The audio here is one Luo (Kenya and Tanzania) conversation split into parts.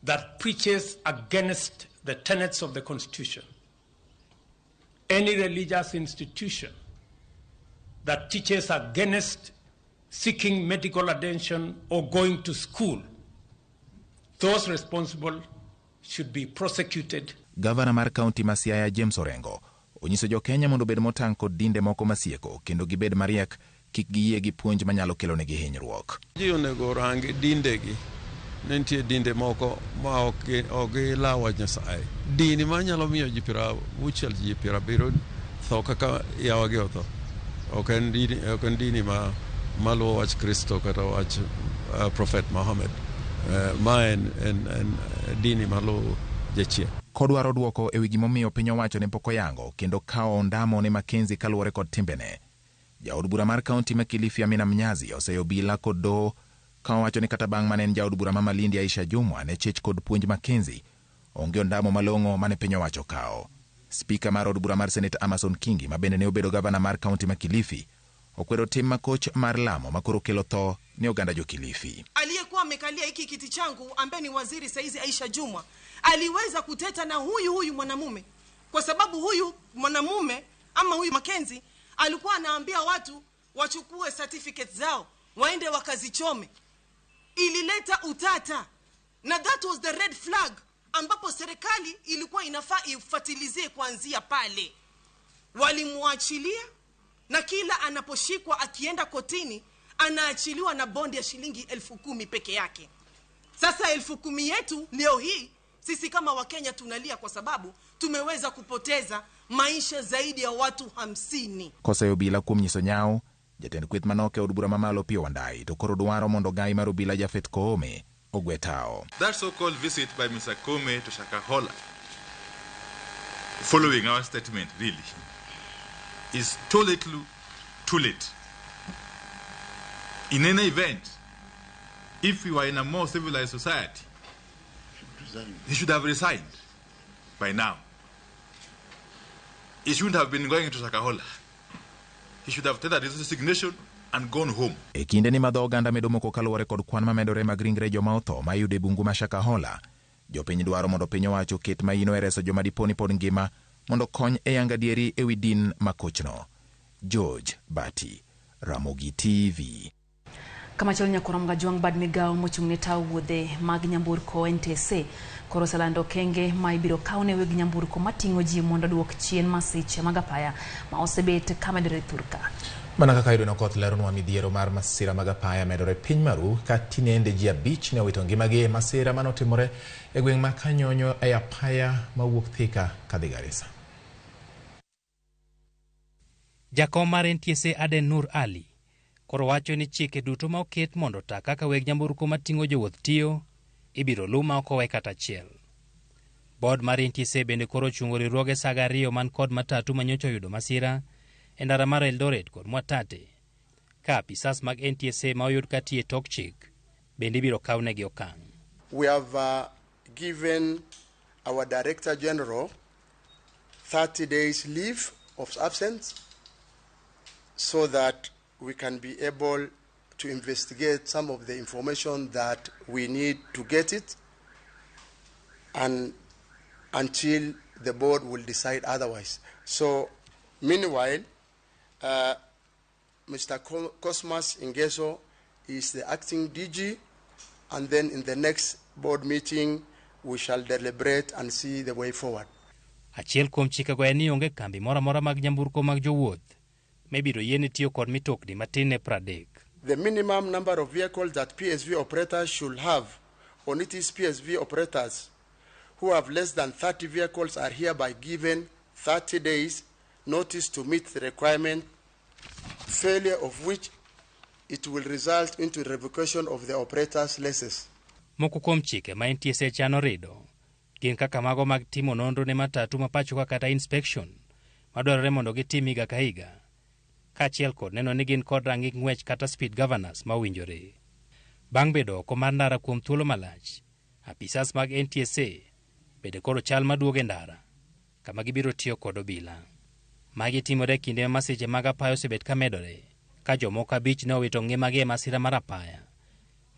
that preaches against the tenets of the Constitution, any religious institution that teaches against seeking medical attention or going to school, those responsible should be prosecuted. Gavana mar kaunti ma Siaya James Orengo onyiso jo Kenya mondo obed motang' kod dinde moko masieko kendo gibed mariek kik giyie gi puonj manyalo kelonegi hinyruok. Ji onego orang dindegi. Ne nitie dinde moko ma ok gilaw wach Nyasaye. Dini manyalo miyo ji 60 ji 70 tho kaka yawagi otho. Ok en dini, ok en dini ma maluwo wach Kristo kata wach Prophet Muhammad. Ma en dini maluwo jachien. Kodwaro dwoko e wi gimomiyo piny owacho ne pok oyango kendo kawo ondamo ne Mackenzie kaluwore kod timbene. Jaod bura mar kaunti ma Kilifi Amina Mnyazi oseyo obila kod doho ka owacho ni kata bang' mane en jaod bura ma Malindi Aisha Jumwa ne chich kod puonj Mackenzie, onge ondamo malong'o mane piny owacho kawo. Spika mar od bura mar Senate Amason Kingi ma bende ne obedo gavana mar kaunti ma Kilifi okwedo tim makoch mar lamo makoro kelo tho ne oganda jo Kilifi. Aliyekuwa amekalia hiki kiti changu ambaye ni waziri saizi Aisha Jumwa aliweza kuteta na huyu huyu mwanamume, kwa sababu huyu mwanamume ama huyu Mackenzie alikuwa anaambia watu wachukue certificates zao waende wakazichome. Ilileta utata na that was the red flag ambapo serikali ilikuwa inafaa ifuatilizie kuanzia pale. Walimwachilia na kila anaposhikwa akienda kotini anaachiliwa na bondi ya shilingi 10,000 peke yake. Sasa 10,000 yetu leo hii sisi kama Wakenya tunalia kwa sababu tumeweza kupoteza maisha zaidi ya watu 50. Koseyo obila kuom nyiso nyawo, jatend kweth manok e od bura mamalo Opiyo Wandayi to koro dwaro mondo gai mar obila Japhet Koome ogwe tao. That so-called visit by Mr. Koome to Shakahola, following our statement really, is too little, too late. In any event, if we were in a more civilized society, he should have resigned by now. He shouldn't have been going to Shakahola. He should have tendered his resignation and gone home. E kinde ni ma dho oganda medo moko kaluwore kod kwan mamedore mag ringre joma otho ma iyudo e bungu ma Shakahola, jopiny dwaro mondo piny owacho oket maino e reso joma dipo ni pod ngima mondo kony e yango adieri e wi din makochno. George Bati, Ramogi TV. Kamachielo nyakwar Mgajwang' bad migawo mochung' ne tawo wuodhe mag nyamburko NTSA koro oselando okenge ma ibiro kaw ne weg nyamburko mating'o ji mondo duok chien masiche mag apaya ma osebet ka medore thurka. Mana kaka yudo nokoth leronwa midhiero mar masira mag apaya medore piny maru ka tinende ji 5 ne owito ngimagi e masira manotimore e gweng' ma Kanyonyo e apaya mawuok Thika kadhi Garissa. Jakom mar NTSA Aden Nur Ali koro wacho ni chike duto ma oket mondo ota kaka weg nyamburko mating'o jowuoth tiyo ibiro luw ma ok owe kata achiel. Board mar NTSA bende koro ochungo riwruoge saga 2 man kod matatu manyocha oyudo masira e ndara mar Eldoret kod Mwatate, ka apisas mag NTSA ma oyud ka tiyo e tok chik bende ibiro kawnegi okang'. We have given our Director General 30 days leave of absence so that we can be able to investigate some of the information that we need to get it, and until the board will decide otherwise. So, meanwhile, Mr. Cosmas Ingeso is the acting DG, and then in the next board meeting, we shall deliberate and see the way forward. Achiel kuom chikego en ni onge kambi moro amora mag nyamburko mag jowuoth mibiro yiene tiyo kod mitokni matin ne 30. The minimum number of vehicles that PSV operators should have on its PSV operators who have less than 30 vehicles are hereby given 30 days notice to meet the requirement, failure of which it will result into revocation of the operator's license. Moko kuom chike ma NTSA chano rido gin kaka mago mag timo nonro ne matatu ma pacho ka kata inspection madwarore mondo gitim higa ka higa, kaachiel kod neno ni gin kod rang'iny ng'wech kata speed governors ma owinjore. Bang' bedo oko mar ndara kuom thuolo malach, apisas mag NTSA bende koro chal maduogo e ndara kama gibiro tiyo kod obila. Magi timore e kinde ma masiche mag apaya osebet ka medore, ka jomoko 5 ne owito ngimagi e masira mar apaya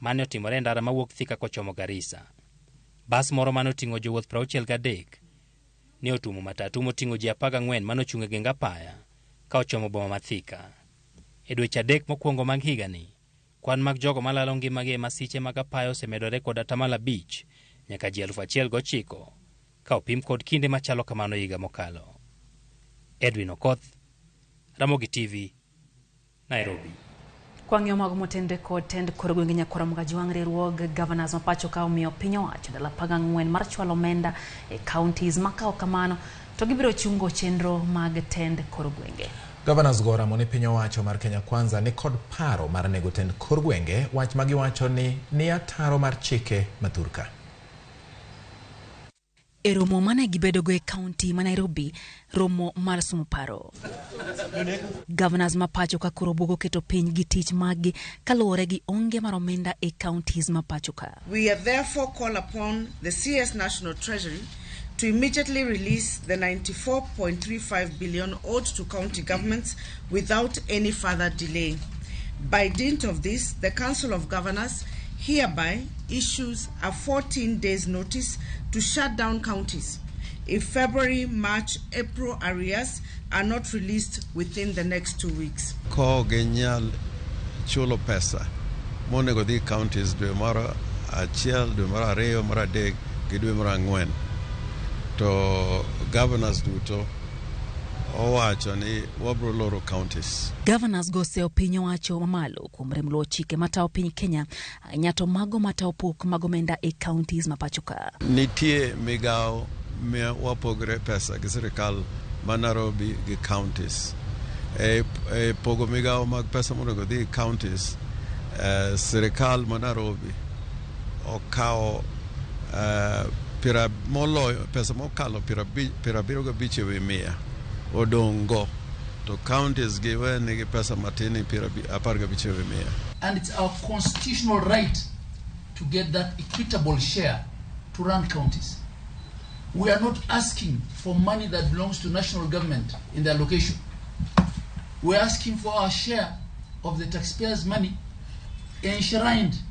mane otimore e ndara mawuok Thika kochomo Garissa. Bas moro manoting'o jowuoth 63 ne otuomo matatu moting'o ji 14 manochung' e geng apaya ka ochomo boma ma Thika. E dweche 3 mokwongo mag higani, kwan mag jogo malalo ngimagi e masiche mag apaya osemedore kod 5% nyaka ji 1,009 ka opim kod kinde machalo kamano higa mokalo. Edwin Okoth, Ramogi TV, Nairobi. Kwang'iyo mago motenre kod tend kor gwenge Nyakwar Mgajwang' riwruog governors ma pacho ka omiyo piny owacho ndalo 14 mar chwalo omenda e counties ma kamano to gibiro chungo chenro mag tend kor gwenge. Governors go oramo ni piny owacho mar Kenya Kwanza ni kod paro mar nego tend kor gwenge, wach ma giwacho ni ataro mar chike mathurka. E romo mane gibedogo e kaunti ma Nairobi, romo mar somo paro. Governors ma pacho ka koro buogo keto piny gi tich maggi kaluwore gi onge mar omenda e counties ma pacho ka. We are therefore call upon the CS National Treasury to immediately release the 94.35 billion owed to county governments without any further delay. By dint of this, the Council of Governors hereby issues a 14 days notice to shut down counties if February, March, April arrears are not released within the next 2 weeks. Ko ginyal chulo pesa monego dhi counties dwe mar 1, dwe mar 2, mar 3 gi dwe mar 4, to governors duto owacho ni wabro loro counties. Governors go oseyo piny owacho mamalo kuom rem luwo chike matayo piny Kenya, ahinya to mago matayo pok mag omenda e counties ma pacho ka. Nitie migawo ma wapogre pesa gi sirikal ma Nairobi gi counties. E pogo migawo mag pesa monego dhi counties, sirikal ma Nairobi okawo moloyo pesa mokalo 75% odongo, to counties gi we nigi pesa matin 15%. And it's our constitutional right to get that equitable share to run counties. We are not asking for money that belongs to national government in the allocation. We are asking for our share of the taxpayers' money enshrined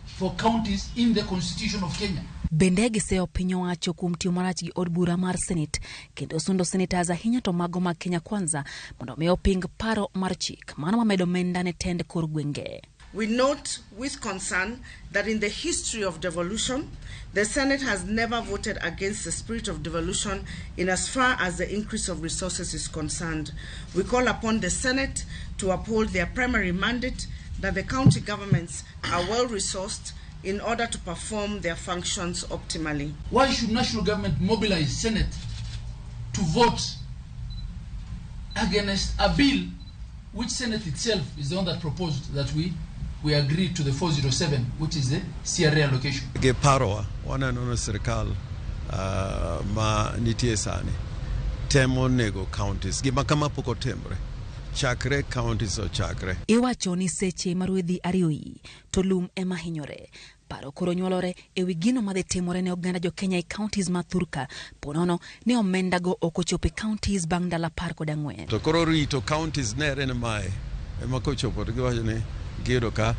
for counties in the Constitution of Kenya. Bende giseyo piny owacho kuom tiyo marach gi od bura mar Senate kendo sundo senators ahinya to mago mag Kenya Kwanza mondo mi oping paro mar chik mano mamedo omenda ne tend kor gwenge. We note with concern that in the history of devolution, the Senate has never voted against the spirit of devolution in as far as the increase of resources is concerned. We call upon the Senate to uphold their primary mandate that the county governments are well resourced in order to perform their functions optimally. Why should national government mobilize Senate to vote against a bill which Senate itself is the one that proposed that we agree to the 407, which is the CRA allocation? Gi parowa waneno ni sirikal ma nitie sani temo nego counties. Gima kama pok otimre chakre counties ochakre. Iwacho ni seche ma rwedhi ariyo to lum ema hinyore. Paro koro nyuolore ewi gino madhi timore ne oganda jo Kenya e counties ma thurka ponono ne omenda go ok ochopo e counties bang' ndalo 14. To koro rito counties nere ni mae ema kochopo to giwacho ni giyudo ka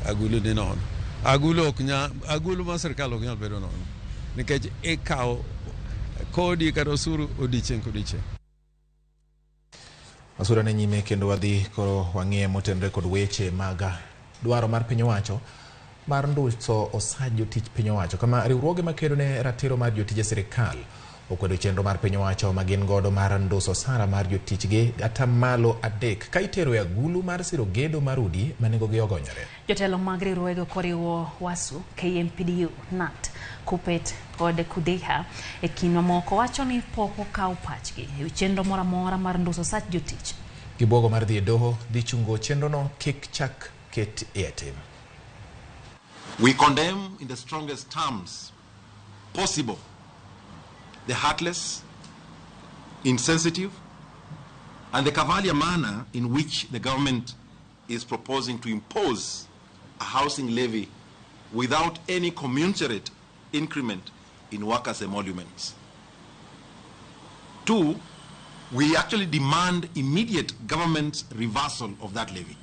agulu ni nono. Agulu ok nyal, agulu mar sirikal ok nyal bedo nono nikech ikawo kodi kata osuru odiechieng' kodiechieng'. Masura ne nyime kendo wadhi koro wang'iye motenre kod weche mag dwaro mar piny owacho mar nduso osach jotich piny owacho kama riwruoge makedo ne ratiro mar jotije sirikal okwedo chenro mar piny owacho ma gin godo mar nduso osara mar jotichgi 3% ka itero e agulu mar siro gedo mar udi ma nengogi ogonyore. Jotelo mag riwruogego koriwo WASU, KMPDU, NAT, KUPPET kod KUDHEIHA e kind mamoko wacho ni pok okaw pachgi ewi chenro moro amora mar nduso osach jotich. Gibuogo mar dhi e doho dhi chungo chenrono kik chak ket e tim. We condemn in the strongest terms possible the heartless, insensitive, and the cavalier manner in which the government is proposing to impose a housing levy without any commensurate increment in workers' emoluments. 2, we actually demand immediate government reversal of that levy.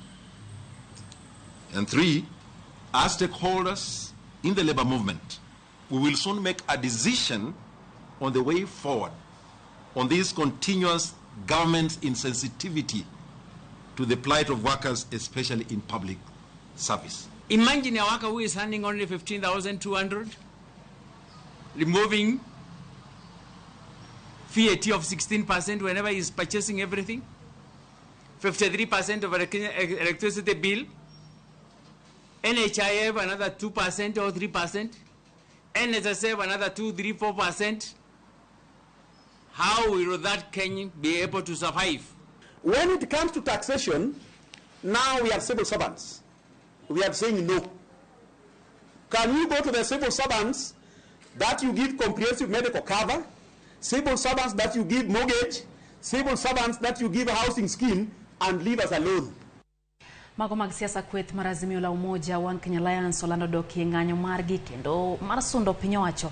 And 3, as stakeholders in the labor movement, we will soon make a decision on the way forward on this continuous government's insensitivity to the plight of workers, especially in public service. Imagine a worker who is earning only 15,200, removing VAT of 16% whenever he is purchasing everything, 53% of electricity bill, NHIF another 2% or 3%, NSSF another 2, 3, 4%. How will that Kenyan be able to survive? When it comes to taxation, now we have civil servants. We are saying no. Can you go to the civil servants that you give comprehensive medical cover, civil servants that you give mortgage, civil servants that you give a housing scheme, and leave us alone? Mago mag siasa kweth mar Azimio la Umoja One Kenya Alliance olando dokie ng'anyo margi kendo mar sundo piny owacho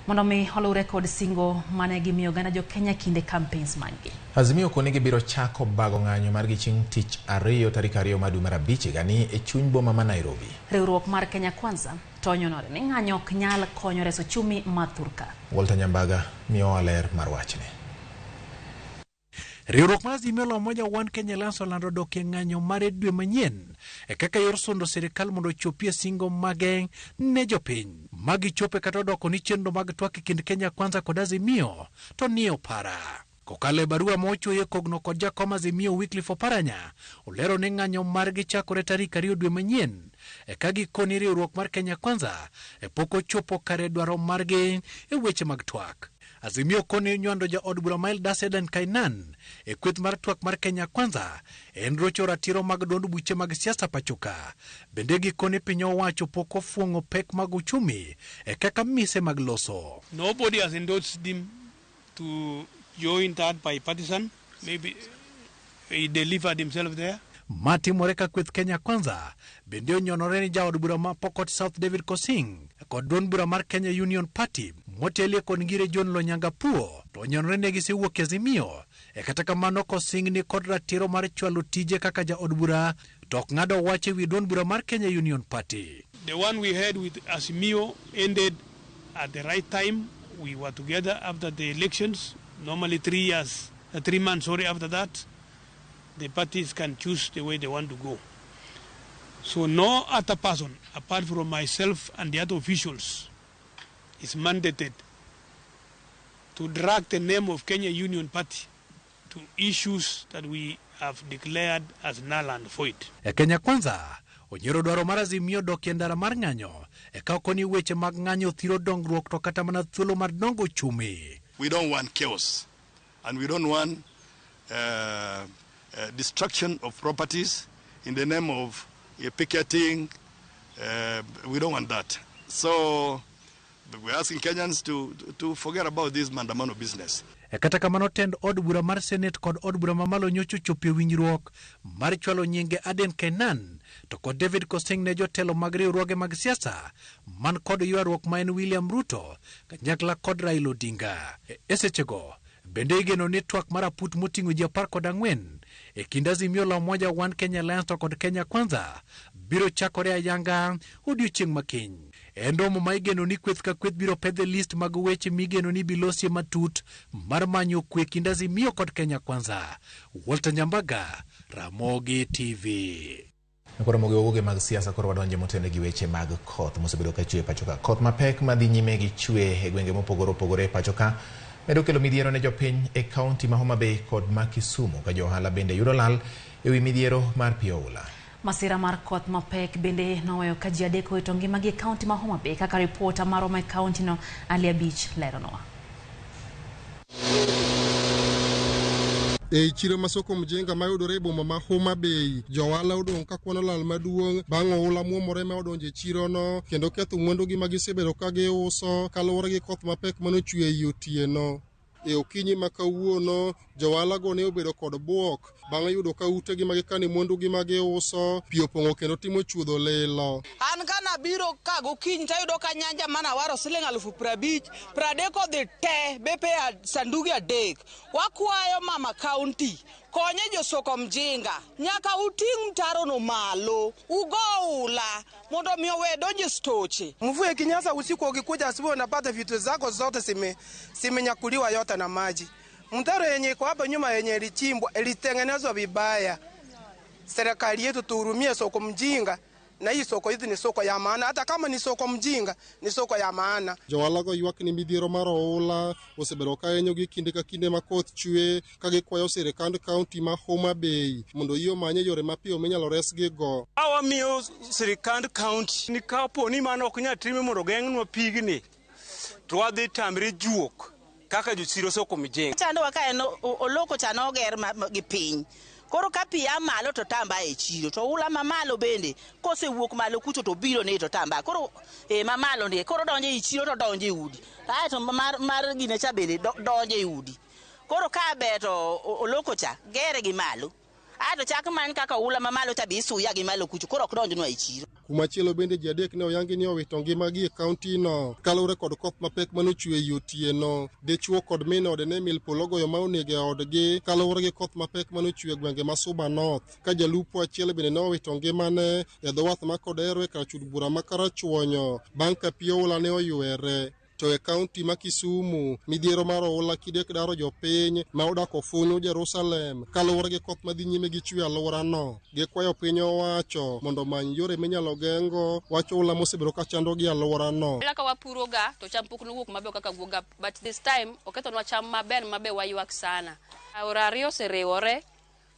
mondo mi oluwre kod singo mane gimiyo oganda jo Kenya kinde campaigns maggi. Azimio koni gibiro chako bago ng'anyo margi chieng' tich ariyo tarik 2 mar dwe mar 5 higani e chuny boma ma Nairobi. Riwruok mar Kenya Kwanza to onyonore ni ng'anyo ok nyal konyo reso uchumi ma thurka. Walter Nyambaga miyowa ler mar wachni. Riwruok mar Azimio la Umoja One Kenya Alliance olando dok e ng'anyo mare dwe manyien e kaka yor sundo sirikal mondo ochopie singo mage ne jopiny. Magi chope kata odoko ni chenro mag twak e kind Kenya Kwanza kod Azimio to nie opara. Kokalo e barua mochwoye kogno kod jakom Azimio Wycliffe Oparanya, olero ni ng'anyo margi chakore tarik 2 dwe manyien e ka gikoni riwruok mar Kenya Kwanza e pok ochopo kare dwaro margi e weche mag twak. Azimio koni nywando jaod bura ma Eldas Adan Kainan e kweth mar twak mar Kenya Kwanza en rocho ratiro mag duond buche mag siasa pachoka. Bende gikoni piny owacho pok ofuong'o pek mag uchumi e kaka mise mag loso. Nobody has endorsed him to join that bipartisan. Maybe he delivered himself there. Matimore ka kweth Kenya Kwanza bende onyonore ni jaod bura ma Pokot South David Kosing kod duond bura mar Kenya Union Party motelie kod Ngire John Lonyangapuo to onyonore ne gisewuok e Azimio. E kata kamano Kosing ni kod ratiro mar chwalo tije kaka jaod bura to ok ng'ado wach ewi duond bura mar Kenya Union Party. The one we had with Azimio ended at the right time. We were together after the elections, normally 3 months after that. The parties can choose the way they want to go. So no other person, apart from myself and the other officials, is mandated to drag the name of Kenya Union Party to issues that we have declared as null and void. E Kenya Kwanza, onyiero dwaro mar Azimio dok e ndara mar ng'anyo e ka okoni weche mag ng'anyo thiro dongruok to kata mana thuolo mar dongo uchumi. We don't want chaos and we don't want destruction of properties in the name of picketing. We don't want that. So we're asking Kenyans to forget about this mandamano business. E kata kamano tend od bura mar Senate kod od bura mamalo nyocha ochopo e winjruok mar chwalo nyinge Aden Kainan to kod David Kosing ne jotelo mag riwruoge mag siasa man kod ywaruok ma en William Ruto kanyakla kod Raila Odinga. E sechego bende igeno ni twak mar aput moting'o ji 14 e kind Azimio la Umoja One Kenya Alliance to kod Kenya Kwanza biro chakore ayanga odiochieng' makiny. En romo ma igeno ni kweth ka kweth biro pedhe list mag weche migeno ni bilosie matut mar manyo kwe kind Azimio kod Kenya Kwanza. Walter Nyambaga, Ramogi TV. Koro mogi ogoge mag siasa koro wadonje motene gi weche mag koth mosebedo ka chwe pacho ka. Koth mapek madhi nyime gi chwe e gwenge mopogore opogore pacho ka medo kelo midhiero ne jopiny e kaunti ma Homa Bay kod ma Kisumu ka jo ohala bende yudo lal ewi midhiero mar pi oula. Masira mar koth mapek bende noweyo ka ji 3 owito ngimagi e kaunti ma Homa Bay kaka ripota marwa e kaunti no Ali Abich leronwa. E chiro ma Soko Mjenga mayudore e boma ma Homa Bay, johala odong' ka kwano lal maduong' bang' oula muomore ma odonjo e chirono kendo ketho mwandugi ma gisebedo ka giuso kaluwore gi koth mapek manochwe ei otieno. E okinyi ma kawuono, johala go ne obedo kod buok bang' yudo ka utegi ma gikane mwandugi ma giuso pi opong'o kendo timo chuodho lilo. An kana Kanabiro ka gokinyi tayudo ka nyanja mana waro siling 50,000 30 odhi te bepe sanduge 3. Wakwayo mama county konye jo Soko Mjinga nyaka uting' mtaro no malo ugo ula mondo mi owe donje stoche. Mvua ikinyesha usiku, ukikuja asubuhi unapata vitu zako zote zimenyakuliwa yote na maji. Mtaro yenye iko hapa nyuma yenye ilichimbwa ilitengenezwa vibaya. Serikali yetu tuhurumie Soko Mjinga, na hii soko hizi ni soko ya maana, hata kama ni Soko Mjinga ni soko ya maana. Johala ywak ni midhiero mar oula osebedo ka hinyogi kinde ka kinde ma koth chwe ka gikwayo sirikand kaunti ma Homa Bay mondo yie omanye yore mapiyo minyalo resgigo. Awamiyo sirikand kaunti ni kapo ni mano ok nyal time mondo geng'nwa pigni to wadhi tamre juok kaka jochiro Soko Mjinga. Chandowa ka en oloko cha noger gi piny. Koro ka pi a malo to tamba e chiro, to ula mamalo bende kosewuok malo kucho to biro ne to tamba. Koro mamalo ne koro donje e chiro to donje e udi. Aeto mar gine cha bende donje e udi. Koro ka ber to oloko cha gere gi malo. Aeto chak man kaka ula mamalo cha be isuya gi malo kucho koro ok donjnwa e chiro. Kumachielo bende ji 3 ne oyangi ni owito ngimagi e kaunti no kaluwore kod koth mapek manochwe ei otieno. Dichuo kod min ode ne mil polo ogoyo ma onego e odgi kaluwore gi koth mapek manochwe e gwenge ma Suba North. Ka jalupo achiel bende ne owito ngimane e dho wath ma Kodero e kar chud bura ma Karachuonyo bang' ka pi oula ne oywere. To e kaunti ma Kisumu, midhiero mar oula kidek daro jopiny ma odak Ofunyu Jerusalem kaluwore gi koth madhi nyime gi chwe alworano. Gikwayo piny owacho mondo omany yore minyalo geng'o wach oula mosebedo ka chandogi e alworano. Kaka wapuroga to cham pok nowuok maber kaka wuoga, but this time okethonwa cham maber maber waywak sana. Aora 2 oseriwore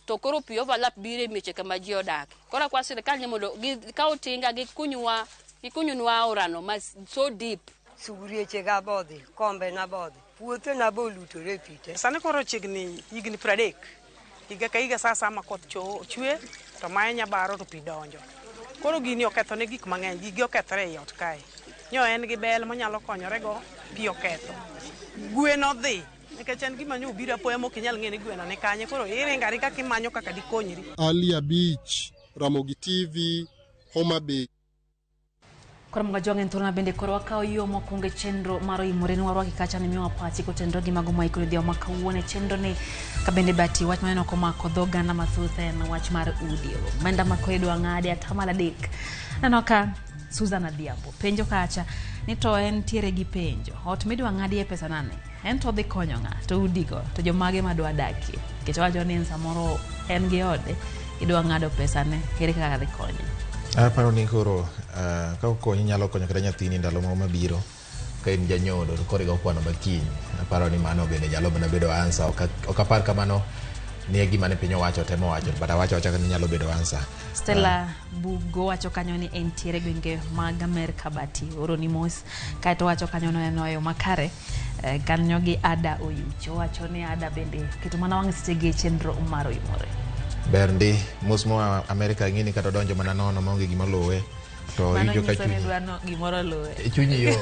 to koro pi overlap biro e mieche kama ji odake. Koro akwa sirikal ni mondo gikaw tinga gikunyunwa aorano ma so deep. Sugurieche ga bodhi, kombe na bodhi, puothe na bolutore pi te. Sani koro chiegni higni 30. Higa ka higa sasa ma koth chwe to mae nyabaro to pi donjo. Koro gini oketho ne gik mang'eny, gigi okethore ei ot kae. Nyo en gi bel monyalo konyorego, pi oketho. Gwen odhi, nikech en gima nyo obiro apoya mok inyal ng'e ni gweno ni kanye, koro iringo aringa kimanyo kaka dikonyri. Ali Abich, Ramogi TV, Homa Bay. Koro mga en thuolo bende koro wakawo yo mokwongo e chenro mar oimore ni warwaki kacha ni miwa pachi kotenore gi mago maikore dhiyo ma kawuono e chenro ni ka bende bati wach maneno komako dho oganda mathoth en wach mar udi. Omenda ma koro idwa ng'adi 3% Aneno ka Susan Adhiambo penjo kacha ni to en tiere gi penjo ot midwa ng'adi e pesa nane en to odhi konyo ng'a to udigo to jomage madwa dakie nikech owacho ni en samoro en gi ode idwa ng'ado pesane ere kaka dhi konye. Aparo ni koro ka okonyi nyalo konyo kata nyathini ndalo moro mabiro ka in janyodo to koro igo kwano makiny. Aparo ni mano bende nyalo mana bedo answer. Ok apar kamano ni e gima ne piny owacho temo wacho, but awacho awacha ni nyalo bedo answer. Stella Bugo wacho kanyo ni entiere gwenge mag Amerka bati oro ni mos kaeto wacho kanyo no en makare kanyo gi Ada Oyucho wacho ni Ada bende keto mana wang' seche gi e chenro mar oimore. Ber ndi mos moa Amerka ng'ini kata donjo mana nono maonge gima luwe to iwinjo ka gimoro luwe chunyi yom.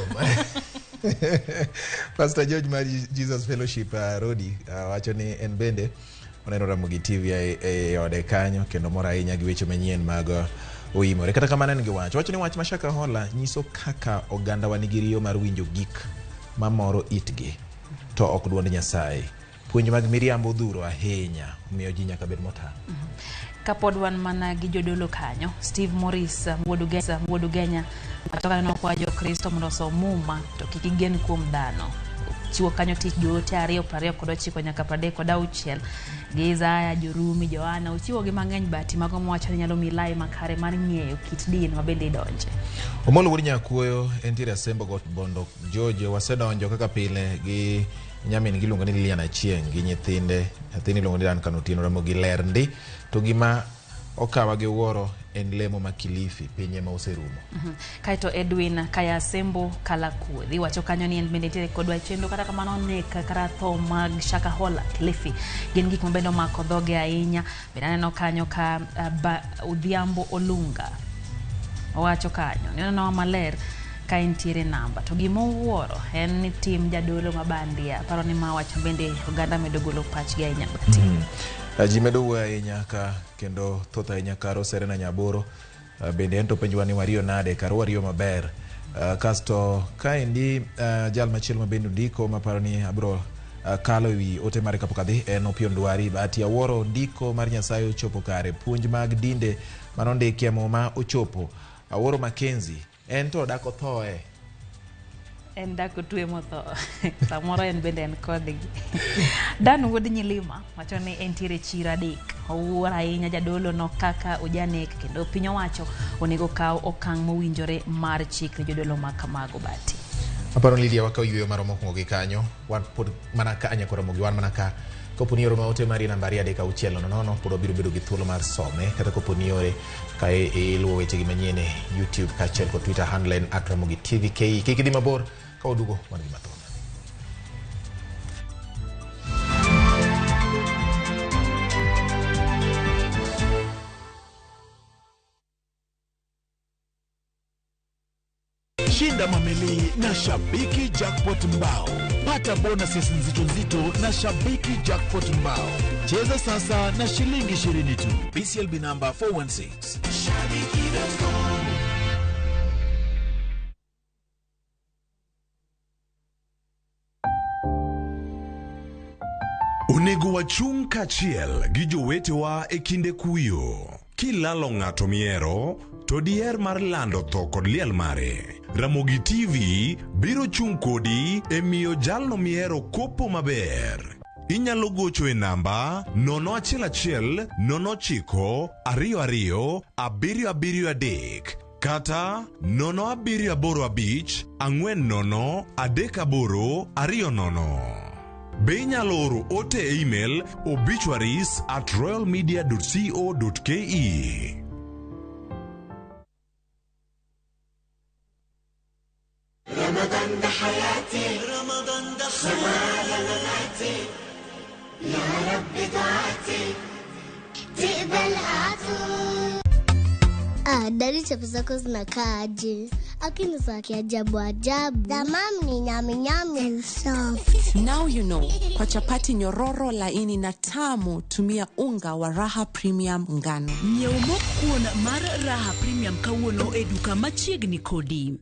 Pastor George mar Jesus Fellowship Rodi wacho ni en bende oneno Ramogi TV e ode kanyo kendo mor ahinya gi weche manyien mag oimore. Kata kamano en gi wach wacho ni wach ma Shakahola nyiso kaka ogandawa nigi riyo mar winjo gik mamoro itgi to ok duond Nyasaye. Puonj mag miriambo odhuro ahinya, omiyo ji nyaka bed motang'. Kapod wan mana gi jodolo kanyo, Steve Morris wuod Ugenya wacho nokwayo Jokristo mondo osom Muma to kik gigen kuom dhano. Chiwo kanyo tich joote 2, 29 nyaka 36 gi Isaya, Jorumi, Johana, ochiwo gi mang'eny bati mago mowacho ni nyalo miyi lai makare mar ng'eyo kit din ma bende idonje. Omolo wuod Nyakuoyo entiere Asembo Got Bondo George wasedonjo kaka pile gi nyamin giluongo ni Lilian Achieng' gi nyithinde, nyathini iluongo ni Duncan Otieno Ramogi ler ndi to gima okawa gi wuoro en lemo ma Kilifi pinye ma oserumo. Kaeto Edwin Kaya Asembo Kalakuodhi wacho kanyo ni en bende nitiere kodwa e chenro, kata kamano nek kata tho mag Shakahola Kilifi gin gik mabende omako dhoge ahinya. Bende aneno kanyo ka Odhiambo Olunga owacho kanyo ni onenowa maler ka entiere namba to gimowuoro en ni tim jadolo mabandia. Aparo ni ma wacho bende oganda medo golo pachgi ahinya. Ji medo wuoyo ahinya ka kendo thoth ahinya karo Serena Nyaboro Bende en to penjowa ni wariyo nade kar wariyo maber. Kasto kaendi jal machielo ma bende ondiko maparo ni abiro kalo ewi ote mare kapok adhi en Opiyo Ndwari. Bahati awuoro ndiko mar Nyasaye ochopo kare, puonj mag dinde manondiki e muma ochopo. Awuoro Mackenzie en to dak othoe. En dak otwe motho. Samoro en bende en kodgi. Dan wuod Nyilima wacho ni entiere chiro adek. Owuoro ahinya jadolo no kaka ojanek kendo piny owacho onego kaw okang' mowinjore mar chik ne jodolo ma kamago Bahati. Aparo ni Lydia wakaw yueyo marwa mokwongo gi kanyo. Wan pod mana ka anya kora mogi wan mana ka kopo ni oro ote mari namba 2 3 6 0 0 pod wabiro bedo gi thuolo mar some kata kopo ni ore ka iluwo wechegi manyien e YouTube kaachiel kod Twitter handle en @RamogiTVKE. Kik idhi mabor ka waduogo wan gi mathoth. Shinda mameli na Shabiki Jackpot Mbao. Pata bonuses nzito nzito na Shabiki Jackpot Mbao. Cheza sasa na shilingi 20 tu. BCLB number 416. Shabiki.com. Onego wachung' kaachiel gi jowetewa e kinde kuyo. Kilalo ng'ato mihero, to diher mar lando tho kod liel mare. Ramogi TV biro chung' kodi e miyo jalno mihero kopo maber. Inyalo gocho e namba 011 09 22 773 kata 0785 40 38 20. Be inyalo oro ote e email obituaries@royalmedia.co.ke. رمضان ده حياتي رمضان ده على مماتي يا رب دعاتي تقبلها عطول. Ah, dadi chapo zako zinakaa aje? Akini za kiajabu ajabu. Tamam ni nyami nyami and soft. Now you know. Kwa chapati nyororo laini na tamu, tumia unga wa Raha Premium ngano. Nyiew mok kuon mar Raha Premium kawuono e duka machiegni kodi.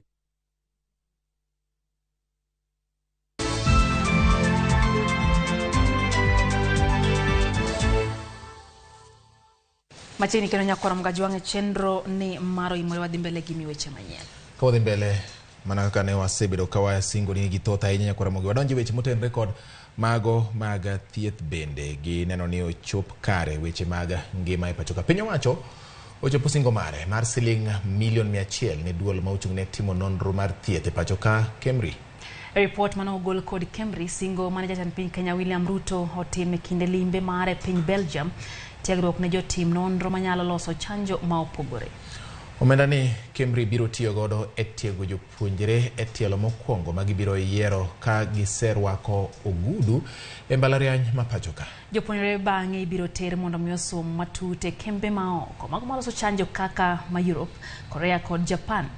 Machiegni kendo nyakwara Mgajwang' e chenro ni mar oimore wadhi mbele gi weche manyien. Ka wadhi mbele mana kaka ne wasebedo ka wasingo ni gi thoth ahinya nyakwara Mogi wadonjo e weche motenore kod mago mag thieth bende gi neno ni ochop kare weche mag ngima e pacho ka. Piny owacho ochopo singo mare mar siling milion 100 ne duol ma ochung' ne timo nonro mar thieth e pacho ka Kemri. E ripot mane ogol kod Kemri, singo mane jatend piny Kenya William Ruto otimo e kinde limbe mare e piny Belgium, tiegruok ne jotim nonro manyalo loso chanjo ma opogore. Omenda ni Kemri biro tiyo godo e tiego jopuonjre e tielo mokwongo ma gibiro yiero ka giserwako ogudu e mbalariany ma pacho ka. Jopuonjre bang'e ibiro ter mondo mi osom matut e kembe maoko mago maloso chanjo kaka ma Europe, Korea kod Japan.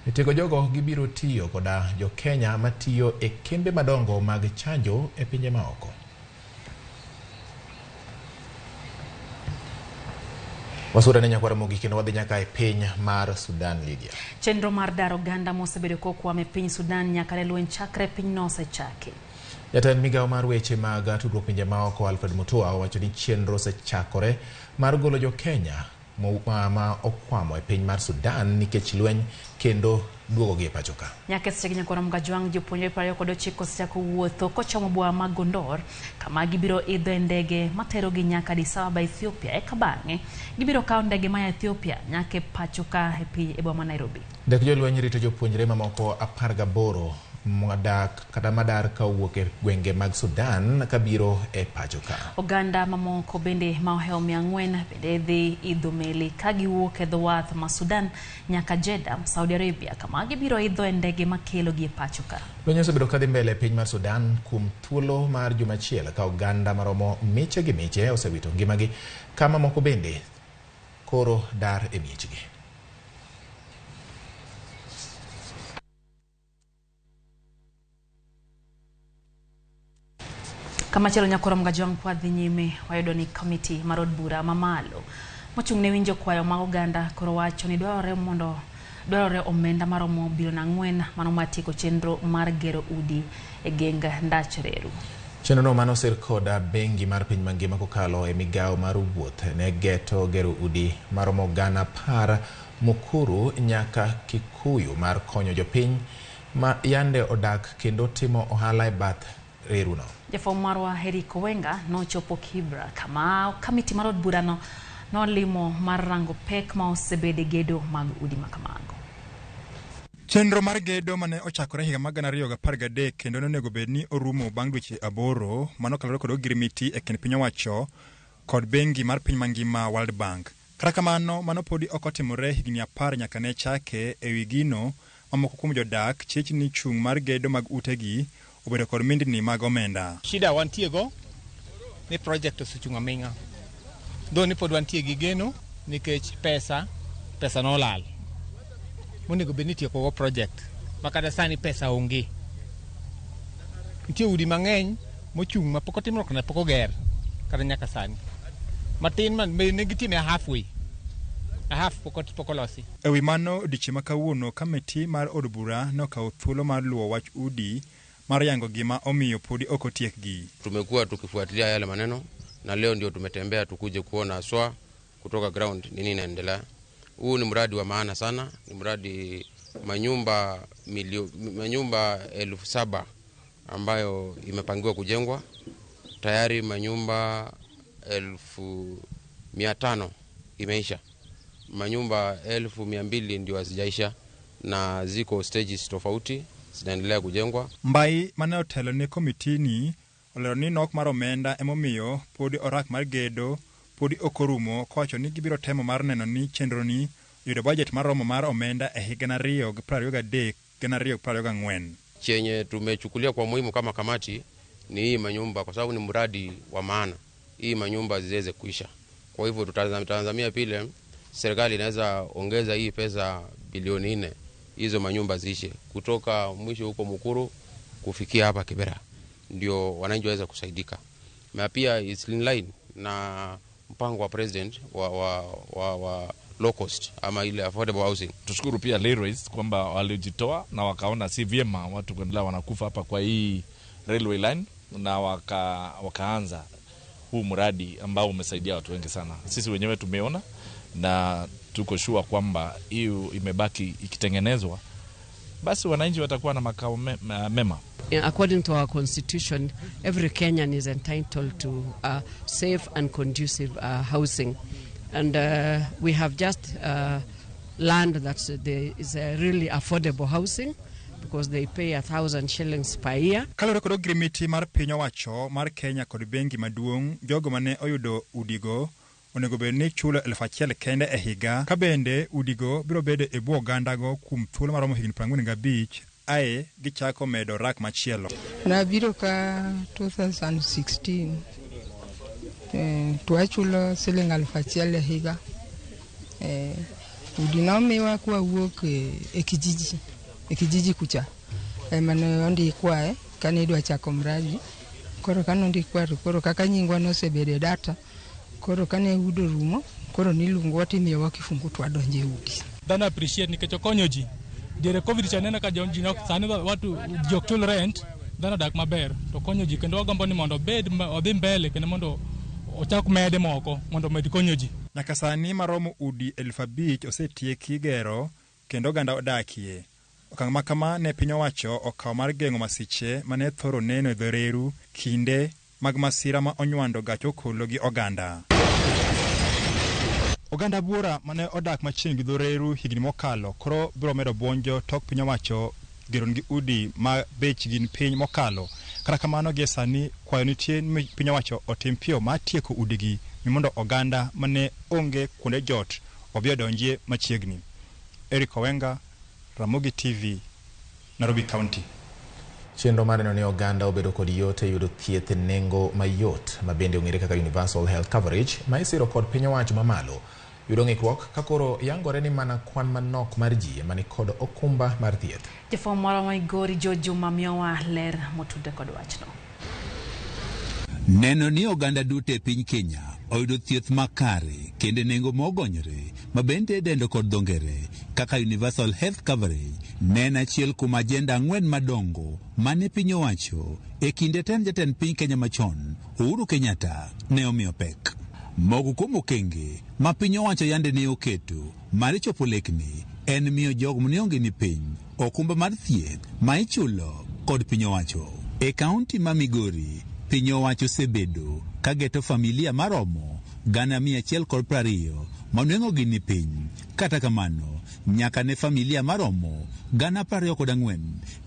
E tiego jogo gibiro tiyo koda jo-Kenya matiyo e kembe madongo mag chanjo e pinje maoko. Wasura ne nyakwara Mogi kendo wadhi nyaka e piny mar Sudan, Lydia. Chenro mar daro oganda mosebedo kokwam e piny Sudan nyaka ne lweny chakre pinyno osechaki. Jatend migawo mar weche mag tudruok pinje maoko Alfred Mutua owacho ni chenro osechakore mar golo jo-Kenya ma okwamo e piny mar Sudan nikech lweny kendo duogogi e pacho ka. Nyaka e sechegi nyakwara Mgajwang' jopuonjre 29 osechako wuotho kochomo boma ma Gondor kama gibiro idho e ndege materogi nyaka Addis Ababa Ethiopia eka bang'e gibiro kawo ndege maya Ethiopia nyaka e pacho ka e piny e boma ma Nairobi. Ndek jolweny rito jopuonjre mamoko 18 madak kata madar kawuok e gwenge mag Sudan kabiro e pacho ka. Oganda mamoko bende ma ohewo 400 bende dhi idho meli ka giwuok e dho wath ma Sudan nyaka Jeddah, Saudi Arabia kama gibiro idho e ndege makelogi e pacho ka. Lweny osebedo kadhi mbele e piny mar Sudan kuom thuolo mar juma achiel ka oganda maromo miche gi miche osewito ngimagi ka mamoko bende koro dar e miechgi. Kamachielo nyakwara Mgajwang' kwa dhi nyime wayudo ni komiti mar od bura mamalo Mochung' ne winjo kwayo mag oganda koro wacho ni dwarore omenda maromo bilion 4 mano mar tieko chenro mar gero udi e geng ndach reru. Chenrono mane osir kod bengi mar piny mangima kokalo e migawo mar wuoth ne geto gero udi maromo 10,000 Mukuru nyaka Kikuyu mar konyo jopiny ma yande odak kendo timo ohala e bath reruno. Jafwambo marwa Eric Owenga nochopo Kibra kama kamiti mar od burano nolimo mar rango pek ma osebede gedo mag udi makamago. Chenro mar gedo mane ochakore higa mar 2013 kendo nonego bed ni orumo bang' dweche 8 mano kaluwore kod ogirimiti e kind piny owacho kod bengi mar piny mangima World Bank. Kata kamano mano podi ok otimore higni 10 nyaka ne chake. E wi gino mamoko kuom jodak chich ni chung' mar gedo mag utegi obedo kod mindni mag omenda. Shida wantiego ni project osechung' aming'a. Dho ni pod wantie gi geno nikech pesa nolal. Monego bed ni itieko go project ma kata sani pesa onge. Nitie udi mang'eny mochung' ma pok otimruok na pok oger kata nyaka sani. Matin man ne gitime halfway. Half pok olosi. E wi mano odiechieng' ma kawuono kamiti mar od bura nokawo thuolo mar luwo wach udi mar yango gima omiyo podi ok otiekgi. Tumekuwa tukifuatilia yale maneno na leo ndio tumetembea tukuje kuona swa kutoka ground nini inaendelea. Huu ni mradi wa maana sana, ni mradi manyumba 7,000 ambayo imepangiwa kujengwa. Tayari manyumba 1,500 imeisha. Manyumba 200,000 ndio hazijaisha na ziko stages tofauti zinaendelea kujengwa. Mbai mane otelo ne komitini olero ni nok mar omenda emomiyo podi orak mar gedo podi ok orumo, kowacho ni gibiro temo mar neno ni chenroni yudo budget maromo mar omenda e higa 2023 2024. Chenye tumechukulia kwa muhimu kama kamati ni hii manyumba, kwa sababu ni mradi wa maana, hii manyumba ziweze kuisha. Kwa hivyo tutazamia pile serikali inaweza ongeza hii pesa bilioni 4 hizo manyumba ziishe kutoka mwisho huko Mukuru kufikia hapa Kibera, ndio wananchi waweze kusaidika. Na pia it's in line na mpango wa president wa low cost ama ile affordable housing. Tushukuru pia Railways kwamba walijitoa na wakaona si vyema watu kuendelea wanakufa hapa kwa hii railway line, na wakaanza huu mradi ambao umesaidia watu wengi sana. Sisi wenyewe tumeona na tuko sure kwamba hiyo imebaki ikitengenezwa basi wananchi watakuwa na makao mema. According to our constitution, every Kenyan is entitled to safe and conducive housing. And we have just learned that there is a really affordable housing because they pay 1,000 shillings per year. Kaluwore kod ogirimiti mar piny owacho mar Kenya kod bengi maduong', jogo mane oyudo udigo onego bed ni chulo 1,000 kende e higa, ka bende udigo biro bedo e bwo ogandago kuom thuolo maromo higni 45 ae gichako medo rak machielo. Nabiro ka 2016 to achulo siling 1,000 e higa. Udi nomiwa kwawuok e kijiji kucha ema ne ondikwae kane idwa chako mradi. Koro kane ondikwa to koro kaka nyingwa nosebedo e data, koro kane udo rumo, koro niluongowa timiyowa kifungu to wadonjo e udi. Dhano appreciate nikech okonyo ji. Diere Covid cha neno ka ji nok sani watu ji ok chul rent, dhano odak maber to konyo ji, kendo wagombo ni mondo obed odhi mbele kendo mondo ochak mede moko mondo omed konyo ji. Nyaka sani maromo udi 5,000 osetieki gero kendo oganda odakie. Okang' ma kama ne piny owacho okawo mar geng'o masiche mane thoro neno e dho reru kinde mag masira ma onywando gach okolo gi oganda. Oganda buora mane odak machiegni gi dho reru higni mokalo koro biro medo buonjo tok piny owacho geronegi udi ma bechgi ni piny mokalo. Kata kamano gie sani kwayo nitie ni piny owacho otim piyo mar tieko udigi mi mondo oganda mane onge kuonde jot obi odonjie machiegni. Eric Owenga, Ramogi TV, Nairobi County. Chenro mar neno ni oganda obedo kod yot e yudo thieth e nengo mayot ma bende ong'ere kaka Universal Health Coverage ma isiro kod piny owacho mamalo yudo ng'ikruok ka koro yangore ni mana kwan manok mar ji ema nikod okumba mar thieth. Jafwambo marwa Migori George Juma miyowa ler motudore kod wachno. Neno ni oganda duto e piny Kenya oyudo thieth makare kendo e nengo mogonyore ma bende idendo kod dho ngere kaka Universal Health Coverage ne en achiel kuom ajenda ang'wen madongo mane piny owacho e kinde tend jatend piny Kenya machon Uhuru Kenyatta ne omiyo pek. Moko kuom okenge ma piny owacho yande ne oketo mar chopo lekni en miyo jogo mane onge ni piny okumba mar thieth ma ichulo kod piny owacho. E kaunti ma Migori, piny owacho osebedo ka geto familia maromo 120,000 ma nweng'ogi ni piny. Kata kamano, nyaka ne familia maromo 24,000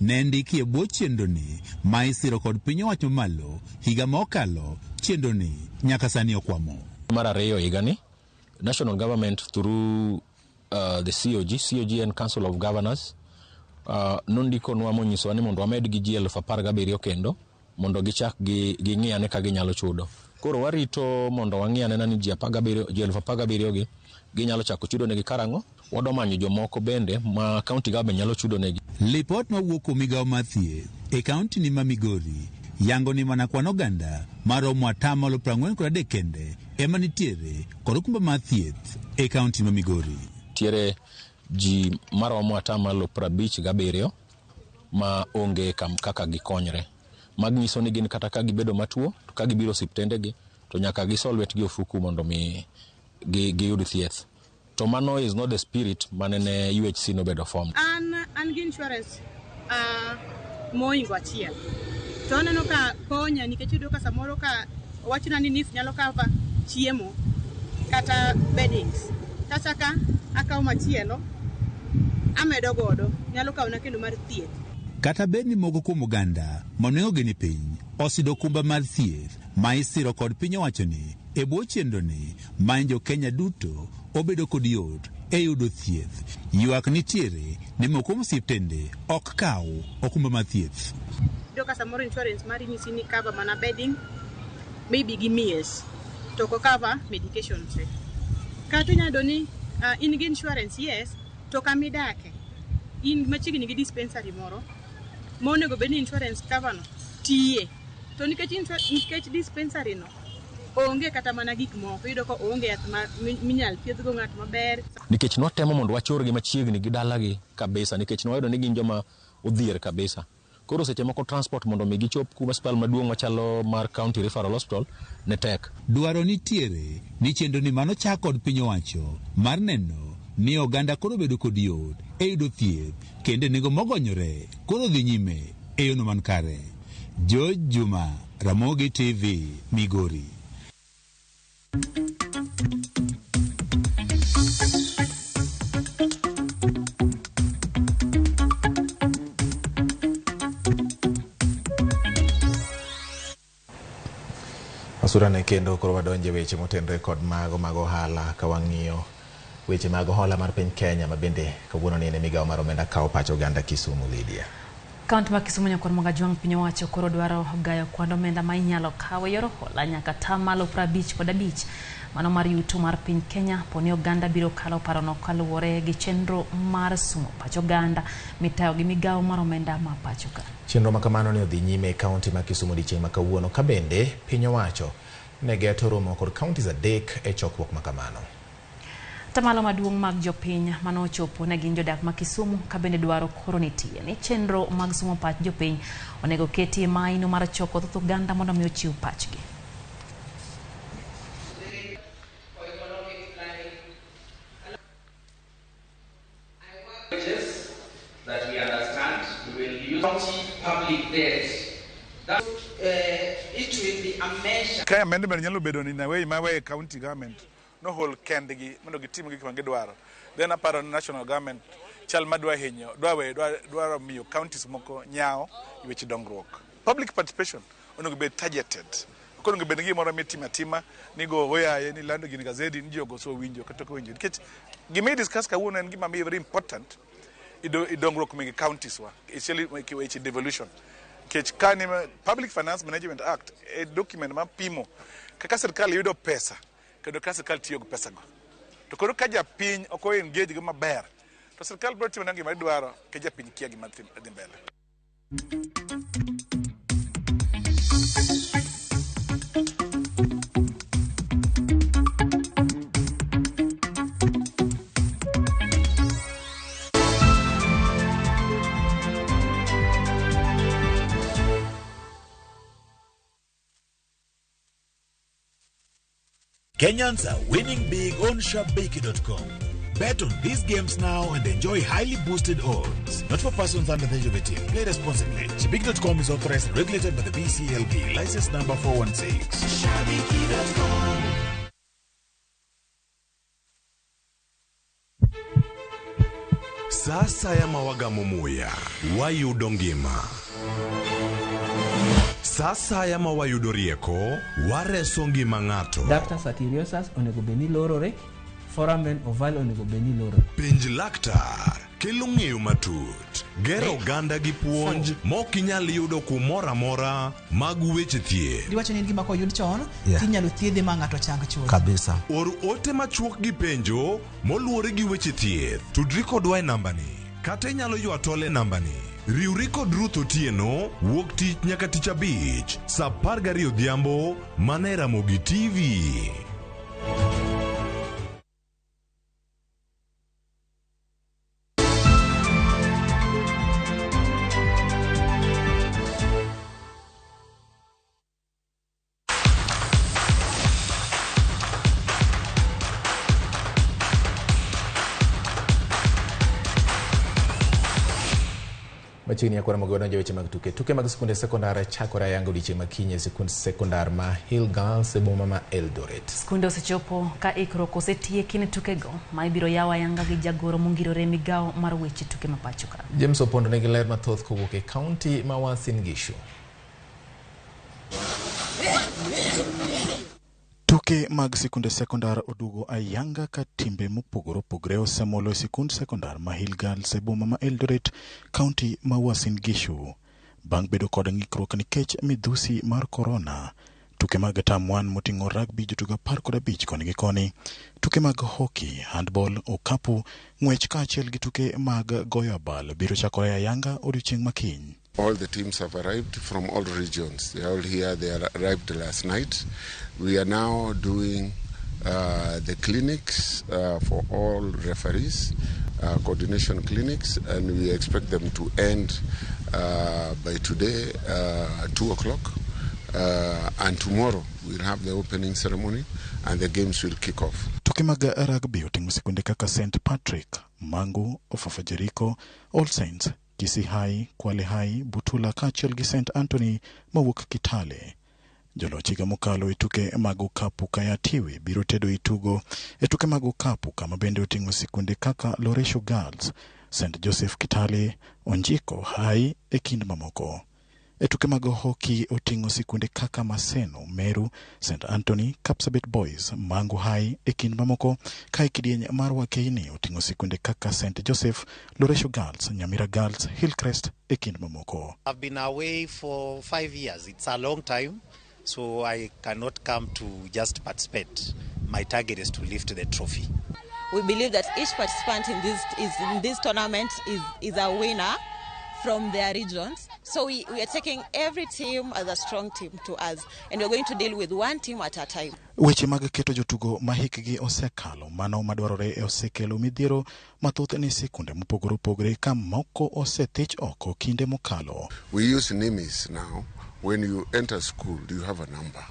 ne ndiki e bwo chenroni ma isiro kod piny owacho mamalo higa ma okalo chenroni nyaka sani okwamo. Mar ariyo higani, national government through the COG, COG and Council of Governors, nondikonwa monyisowa ni mondo wamed gi ji 17,000 kendo mondo gichak ging'i ane ka ginyalo chudo. Koro warito mondo wang'i anena ni ji 17, ji 17,000 gi ginyalo chako chudo negi karang'o. Wadwa manyo jomoko bende ma county government nyalo chudo negi. Lipot mawuok kuom migawo mar thieth e kaunti ni ma Migori yango ni mana kwan oganda maromo 43% kende ema nitiere kod okumba mar thieth e kaunti ma Migori. Nitiere ji maromo 57% ma onge kaka gikonyre. Mag nyiso ni gin kata ka gibedo matuo to ka gibiro osiptendegi to nyaka gisol lwetgi ofuku mondo mi giyud thieth. To mano is not the spirit mane ne UHC nobedo formed. An gi insurance moingo achiel. To aneno ka konya nikech iyudo ka samoro ka owachna ni NHIF nyalo cover chiemo kata beddings. Tachaka akawo machielo amedo godo nyalo kawona kendo mar thieth. Kata bed ni moko kuom oganda manweng'ogi ni piny oseyudo okumba mar thieth ma isiro kod piny owacho ni e bwo chenroni ma jo Kenya duto obedo kod yot e yudo thieth. Ywak nitiere ni moko kuom osiptende ok kaw okumba mar thieth. Iyudo ka samoro insurance mari nyisi ni cover mana bedding maybe gi meals to ok cover medications. Kata inyalo yudo ni in gi insurance yes to kama idake in machiegni gi dispensary moro monego bed ni insurance cover no tiye to nikech dispensary no onge kata mana gik moko iyudo ka oonge yath minyal thiedhgo ng'at maber. Nikech nwatemo mondo wachorgi machiegni gi dalagi kabisa nikech nwayudo ni gin joma odhier kabisa. Koro seche moko transport mondo mi gichop kuma osiptal maduong' machalo mar County Referral Hospital ne tek. Dwaro nitiere ni chenroni mano chak kod piny owacho mar neno ni oganda koro bedo kod yot e yudo thieth kendo e nengo mogonyore koro dhi nyime e yono man kare. George Juma, Ramogi TV, Migori. Asurane kendo koro wadonje weche motenore kod mago mag ohala ka wang'iyo weche mag hola mar piny Kenya ma bende kawuono ni en e migawo mar omenda kawo pach oganda Kisumu. Lydia. Kaunti ma Kisumu nyakwar Mogajwang' piny owacho koro dwaro gayo kwand omenda ma inyalo kaw e yor hola nyaka 55% mano mar yuto mar piny Kenya poni oganda biro kalo parono kaluwore gi chenro mar sumo pach oganda mitayo gi migawo mar omenda ma pacho ka. Chenro ma kamano ne odhi nyime e kaunti ma Kisumu odiechieng' ma kawuono ka bende piny owacho ne geto romo kod kauntis 3 e chokruok ma kamano. Tamalo maduong' mag jopiny manochopo ne gin jodak ma Kisumu ka bende dwaro koro nitie ni chenro mag sumo pach jopiny onego keti e maino mar choko thoth oganda mondo mi ochiw pachgi. Ka amendment nyalo bedo ni in a way ma we county government no hold kendgi mondo gitim gik ma gidwaro. Then aparo ni national government chal madwa hinyo dwaro miyo counties moko nyawo e weche dongruok. Public participation onego bed targeted. Ok onego bed ni gimoro mitimo atima ni go oyaye ni lando gini gazeti ni ji ogoso owinjo kata ok owinjo. Nikech gima i discuss kawuono en gima very important e dongruok mag counties wa, especially weche devolution. Nikech ka ni Public Finance Management Act e document ma pimo kaka sirkal yudo pesa kendo ka sirkal tiyo gi pesa go. To koro ka japiny ok o engage gi maber to sirkal biro timo gima dwaro ka japiny kia gima dhi mbele. Kenyans are winning big on Shabiki.com. Bet on these games now and enjoy highly boosted odds. Not for persons under the age of 18. Play responsibly. Shabiki.com is authorized and regulated by the BCLB. License number 416. Shabiki.com. Sa asaya ma wagamo muya, wayudo ngima. Sa asaya ma wayudo rieko, wareso ngima ng'ato. Ductus arteriosus onego bed ni lorore, foramen ovale onego bed ni lorore. Penj laktar kelo ng'eyo matut, gero oganda gi puonj mok inyal yudo kumoro amora mag weche thieth. Giwacho ni en gima koyud chon Yeah. tinyalo thiedhe ma ng'ato chang chuth. Kabisa. Or ote machuok gi penjo moluwore gi weche thieth. Tudri kodwa e nambani kata inyalo ywa tol e nambani. Riwri kod Ruth Otieno wuok tich nyaka tich abich saa 12 odhiambo mana e Ramogi TV. Machiegni akora mogo donjo e weche mag tuke. Tuke mag sikunde sekondar chakore ayanga odiechieng' ma kiny e sikund sekondar ma Hill Girls e boma ma Eldoret. Skunde osechopo ka ikruok osetieki ne tukego ma ibiro yaw ayanga gi jagoro mongirore e migawo mar weche tuke ma pacho ka. James Opondo nigi ler mathoth kowuok e kaunti ma Uasin Gishu. Tuke mag sikunde sekondar oduogo ayanga ka timbe mopogore opogore osemolo e sikund sekondar ma Hill Girls e boma ma Eldoret, kaunti ma Uasin Gishu. Bang' bedo kod ng'ikruok nikech midhusi mar korona, tuke mag term 1 moting'o rugby jotugo 15 koni gi koni, tuke mag hockey, handball, okapu, ng'wech kaachiel gi tuke mag goyo abal biro chakore ayanga odiochieng' ma kiny. All the teams have arrived from all regions. They are all here. They arrived last night. We are now doing the clinics for all referees, coordination clinics, and we expect them to end by today, 2 o'clock. And tomorrow we'll have the opening ceremony and the games will kick off. Tuke mag rugby oting'o sikunde kaka St Patrick, Mangu, Ofafa Jericho, All Saints, Kisii High, Kwale High, Butula kaachiel gi St Anthony mawuok Kitale. Joloch higa mokalo e tuke mag okapu Kaya Tiwi biro tedo e tugo e tuke mag okapu kama bende oting'o sikunde kaka Loresho Girls, St Joseph Kitale, Onjiko High e kind mamoko. E tuke mag hockey oting'o sikunde kaka Maseno, Meru, St Anthony, Kapsabet Boys, Mangu High e kind mamoko, ka e kidieny mar Wakeini oting'o sikunde kaka St Joseph, Loresho Girls, Nyamira Girls, Hillcrest e kind mamoko. I've been away for 5 years. It's a long time, so I cannot come to just participate. My target is to lift the trophy. We believe that each participant in this tournament is a winner from their regions. So we are taking every team as a strong team to us, and we're going to deal with one team at a time. Weche mag keto jotugo ma hikgi osekalo mano madwarore e osekelo midhiero mathoth ne sikunde mopogore opogore ka moko osethich oko kinde mokalo. We use NIMIS now. When you enter school, you have a number,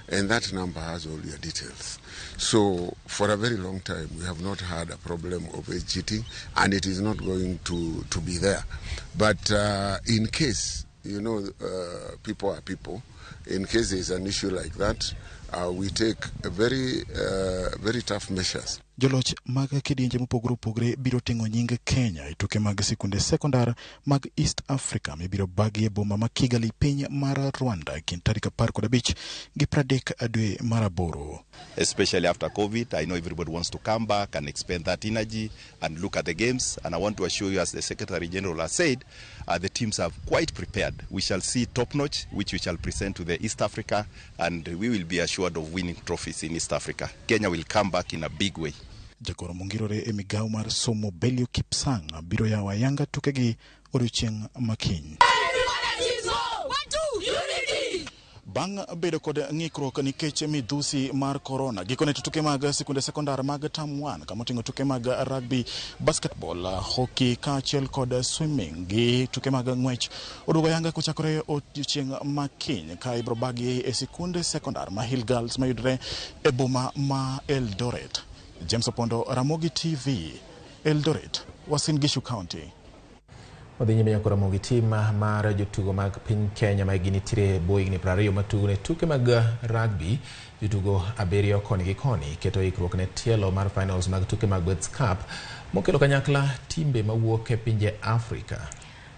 and that number has all your details. So for a very long time, we have not had a problem of age cheating, and it is not going to be there. But in case, people are people, in case there is an issue like that, we take a very, very tough measures. Joloch mag kidienje mopogore opogore biro ting'o nying Kenya e tuke mag sikunde sekondar mag East Africa mibiro bagi e boma ma Kigali piny mar Rwanda e kind tarik 15 gi 30 dwe mar aboro. Especially after COVID, I know everybody wants to come back and expend that energy and look at the games. And I want to assure you, as the Secretary General has said, the teams are quite prepared. We shall see top notch, which we shall present to the East Africa, and we will be assured of winning trophies in East Africa. Kenya will come back in a big way. Jagoro mongirore e migawo mar somo Belio Kipsang biro yawo ayanga tukegi odiochieng' makiny. Bang' bedo kod ng'ikruok nikech midhusi mar korona, gikone to tuke mag sikunde sekondar mag term 1 kama oting'o tuke mag rugby, basketball, hockey kaachiel kod swimming gi tuke mag ng'wech oduogo yanga kochakore odiochieng' ma kiny ka ibiro bagi e sikunde sekondar ma Hill Girls mayudore e boma ma Eldoret. James Opondo, Ramogi TV, Eldoret, Uasin Gishu County. Wadhi nyime nyaka Ramogi tim mar jotugo mag piny Kenya ma higni nitiere bwo higni 20 matugo ne tuke mag rugby. Jotugo 7 koni gi koni keto ikruok ne tielo mar finals mag tuke mag World Cup mokelo kanyakla timbe mawuok e pinje Afrika.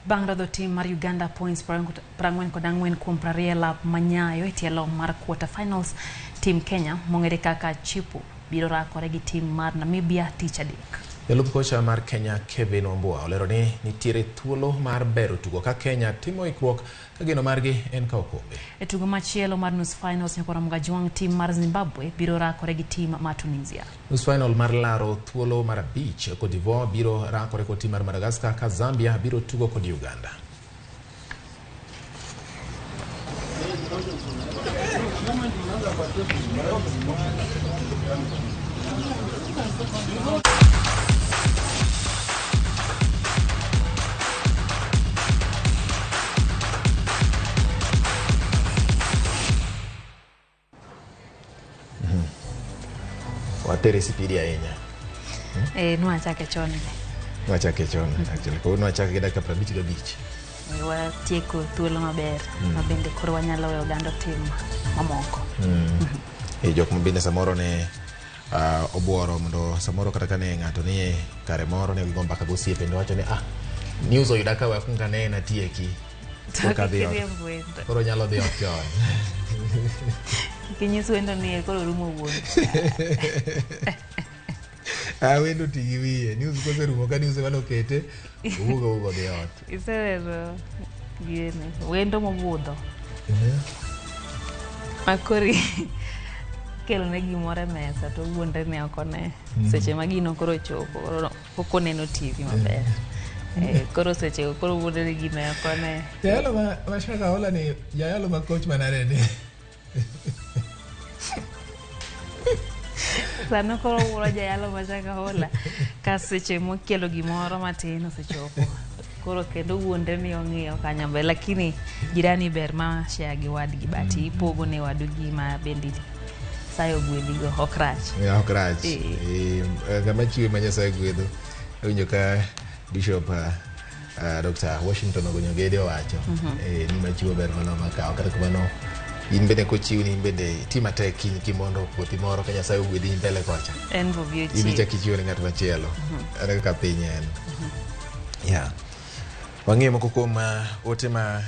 Bang' rodho tim mar Uganda points 44 kuom 20 lap manyayo e tielo mar quarter finals, tim Kenya mong'ere kaka Chipu biro rakore gi tim mar Namibia tich adek. Jalup kocha mar Kenya Kevin Wambua olero ni nitiere thuolo mar bero tugo ka Kenya timo ikruok ka geno margi en kawo kombe. E tugo machielo mar nus finals nyaka Ramogi Ajwang' tim mar Zimbabwe biro rakore gi tim mar Tunisia. Nus final mar laro thuolo mar 5 Cote d'Ivoire biro rakore kod tim mar Madagascar ka Zambia biro tugo kod Uganda. Watere sipidi ahinya. Nwachake chon. Nwachake chon, actually. Koro nwachake gi dakika 55. Watieko thuolo maber. Ma bende koro wanyalo weyo oganda tim mamoko. Jok ma bende samoro ne obuoro mondo samoro kata kane ng'ato nie kare moro ne gigo mbaka gosiepe ne wacho ni news oyuda ka we akwong anene atieki. Pok adhi ot. Koro nyalo dhi ot chon. Kinyis wendo ni koro rumo wuon. Wendo ti gi wiye. News koserumo ka news ema nokete, owuok awuok odhi ot. Isewero gini, wendo mobudho. Makori kelone gimoro e mesa to owuondre ni ok one. Seche ma gino koro ochopo, koro pok oneno TV maber. Koro seche koro owuondre ni gino ok one. Jayalo ma Shaka Ola ni jayalo ma coach manade ni. Sano koro wuoro jayalo ma Shaka Ola ka seche mokelo gimoro matin osechopo. Koro kendo wuondre ni ong'iyo kanyo mbele, lakini jirani ber ma share gi wadgi but ipogo ne wadu gima bende sayo gwedhigo ok rach. Ok rach. Ng'ama chiwe ma Nyasaye gwedho. Awinjo ka Bishop Dr. Washington Ogonyo Gede owacho ni machiwo ber mano makawo. Kata kamano in bende kochiwni in bende ti matek kiny kimondo puothi moro ka Nyasaye ogwedhi mbele kocha. En bo bi ochiw. Ibi chak ichiwo ne ng'at machielo. Ano kaka piny en. Yeah. Wang'iyo moko kuom ote ma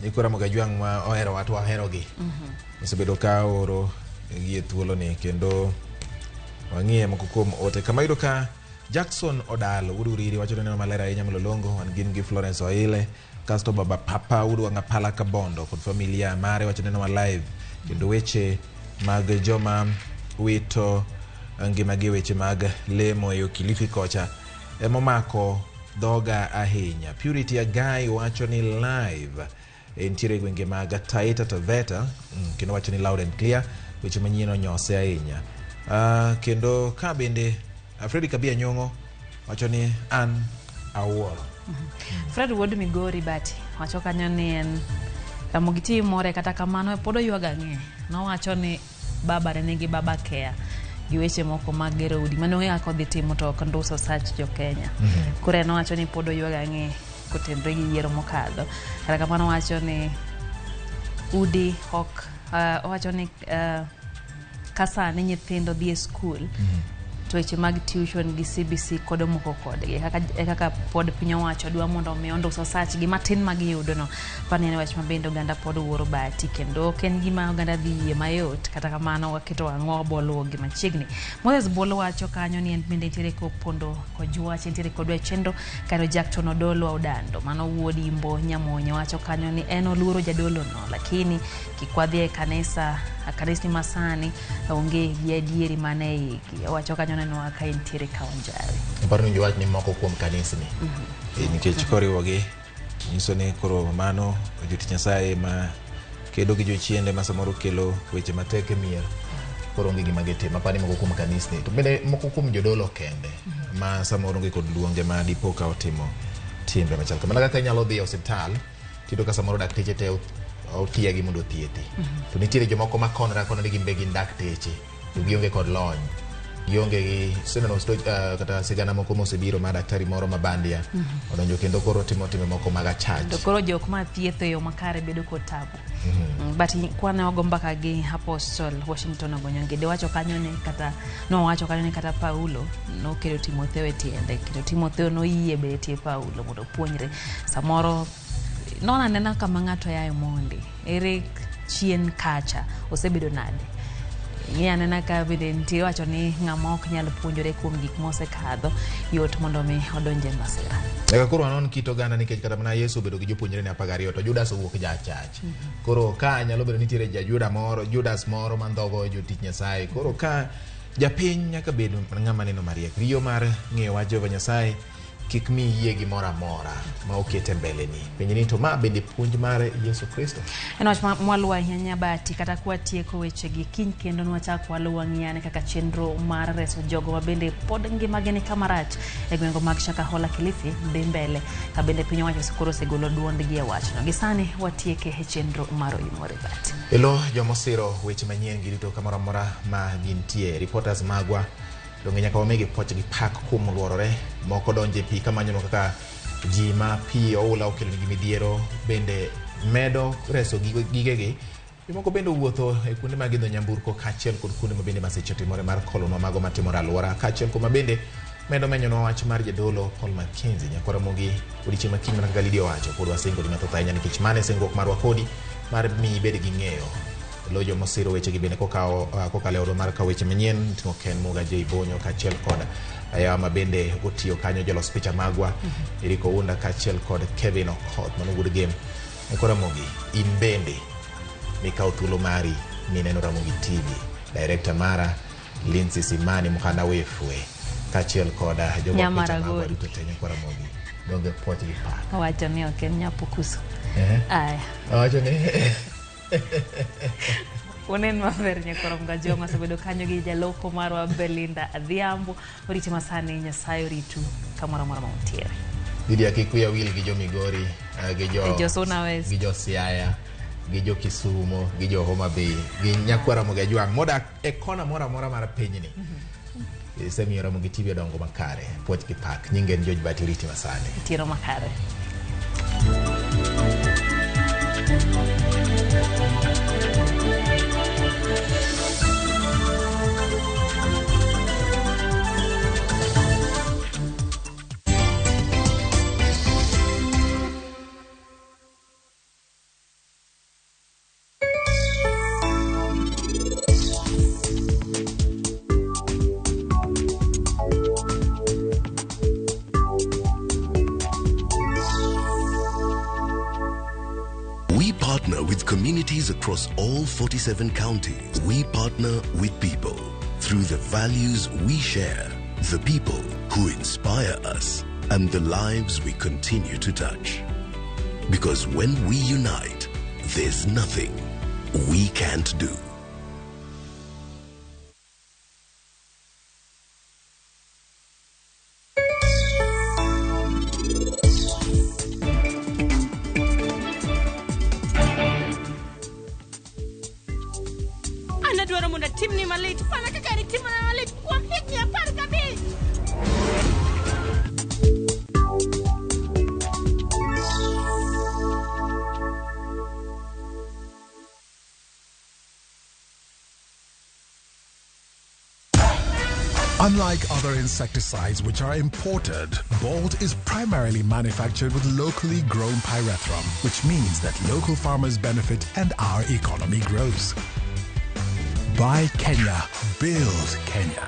nyikwa Ramogi Ajwang' ma oherowa to waherogi. Osebedo ka oro gi e thuoloni kendo wang'iye moko kuom ote. Kama yudo ka Jackson Odalo wuod Uriri wacho ni neno maler ahinya Mlolongo wan gin gi Florence Oile kasto baba Papa wuod Wang'apala Kabondo kod familia mare wacho neno live kendo weche mag joma wito ngimagi weche mag lemo e Kilifi kocha emomako dhoga ahinya. Purity Agai wacho ni live entiere e gwenge mag Taita Taveta kendo wacho ni loud and clear weche manyien onyose ahinya. Kendo ka bende Freddy Kabia Nyong'o wacho ni an awuoro. Fred wuod Migori Bati wacho kanyo ni en Ramogi TV more kata kamano pod oywago ang'e. Nowacho ni baba ne nigi baba care gi weche moko mag gero udi mane ong'e kaka odhi timo to ok nduso sach jo Kenya. Koro en owacho ni pod oywago ang'e kotenore gi yiero mokadho. Kata kamano owacho ni udi ok owacho ni ka sani nyithindo dhi e skul to weche mag tuition gi CBC kod omoko kodgi e kaka pod piny owacho dwa mondo omi onduso sachgi matin ma giyudo no. Pani en wach ma bende oganda pod wuoro Bahati kendo ok en gima oganda dhi yie mayot kata kamano waketo wang'wa waboluwo gi machiegni. Moses Bolo wacho kanyo ni en bende nitiere kopondo kojwach nitiere kodwa e chenro kendo Jackton Odolo Odando mano wuod Imbo Nyamonyo wacho kanyo ni en oluoro jadolo no lakini kik wadhi e kanisa kanisni masani onge gi adieri mane igi. Owacho kanyo nenowa ka entiere Kaonjari. Aparo ni jowach ni moko kuom kanisni. Nikech koriwogi nyiso ni koro mano jotich Nyasaye ma Kedo gi jochiende ma samoro kelo weche matek e mier. Koro onge gima gitimo. Apani moko kuom kanisni. To bende moko kuom jodolo kende ma samoro onge kod luonge ma dipo ka otimo timbe machal kamano. Kaka inyalo dhi e osiptal tiyudo ka samoro dakteche te otiegi mondo othiedhi. To nitiere jomoko ma konre akona ni gin be gin dakteche to gionge kod lony. Gionge gi iseneno kata sigana moko mosebiro ma daktari moro ma bandia odonjo kendo koro timo timbe moko mag achach. To koro jok ma thietho e yo makare bedo kod tabu. But kwane wago mbaka gi Apostle Washington Ogonyo Ngede wacho kanyo ni kata nowacho kanyo ni kata Paulo noketo Timotheo e tiende kendo Timotheo noyie be e tie Paulo mondo opuonjre. Samoro non anena kama ng'ato yaye mondi ere chien kacha osebedo nade ng'i anena ka bende nitie wacho ni ng'ama ok nyal puonjore kuom gik mosekadho yot mondo mi odonj e masira. Eka koro wanon kit oganda nikech kata mana Yesu obedo gi jopuonjrene 12 to Judas owuok ja achach. Koro ka nyalo bedo nitiere ja Juda moro, Judas moro mandhogo jotich Nyasaye. Koro ka japiny nyaka bed ng'ama neno mariek. Riyo mar ng'eyo wach Jehova Nyasaye kik mi yie gimoro amora ma oket e mbeleni. Penj ni to ma bende puonj mar Yesu Kristo? En wach mwaluwo ahinya Nyabati kata kwatieko wechegi kiny kendo nwachak waluw wang'iyane kaka chenro mar reso jogo ma bende pod ngimagi ni kama rach e gwenge mag Shakahola Kilifi dhi mbele ka bende piny owacho koro osegolo duondgi e wachno. Gi sani watieke e chenro mar Oimore Bati. Elo jomosiro weche manyien gi duto kamoro amora ma gintie. Reporters magwa donge nyaka wamigi poch gi pak kuom luorore moko donje pi kamanyono kaka ji ma pi oula okelo nigi midhiero bende medo reso gigegi. Jomoko bende owuotho e kuonde mag idho nyamburko kaachiel kod kuonde ma bende masiche otimore mar kolonwa mago matimore alwora kaachiel kod ma bende medo menyonwa wach mar jadolo Paul Mackenzie. Nyakwa Ramogi odiechieng' ma kiny mana kaka Lydia owacho pod wasingo di mathoth ahinya nikech mano e singruok marwa kodi mar miyi ibed gi ng'eyo. Lo jomosiro wechegi bende kokalo e odwa mar kawo weche manyien oting'o Ken Muga, J Bonyo kaachiel kod ayawa ma bende otiyo kanyo jolos picha magwa Eriko Unda kaachiel kod Kevin Okoth mano wuod Gem. Nyakwa Ramogi in bende mikawo thuolo mari mineno Ramogi TV, director mara Lindsay Simani Mkhanda Wefwe kaachiel kod jogo picha magwa duto te. Nyakwa Ramogi donge puoch gi pak. Owacho ni ok en nyapukusu. Aya. Owacho ni Unen maber nyakwa Ramogi Ajwang' osebedo kanyo gi jaloko marwa Belinda Adhiambo. Orite masani Nyasaye oritu kamoro amora ma untiere. Lydia kik wiya wil gi jo Migori, gi jo Jo Suna West. gi jo Siaya, gi jo Kisumo, gi jo Homa Bay, gi nyakwa Ramogi Ajwang' modak e kona moro amora mar pinyni. Isemiyo Ramogi TV odongo makare. Puoch gi pak. Nyinge en George Bati oriti masani. Otieno makare. We partner with communities across all 47 counties. We partner with people through the values we share, the people who inspire us, and the lives we continue to touch. Because when we unite, there's nothing we can't do. An adwaro mondo atimni malit mana kaka nitimona malit kuom higni 15. Unlike other insecticides which are imported, Bolt is primarily manufactured with locally grown pyrethrum, which means that local farmers benefit and our economy grows. Buy Kenya, build Kenya.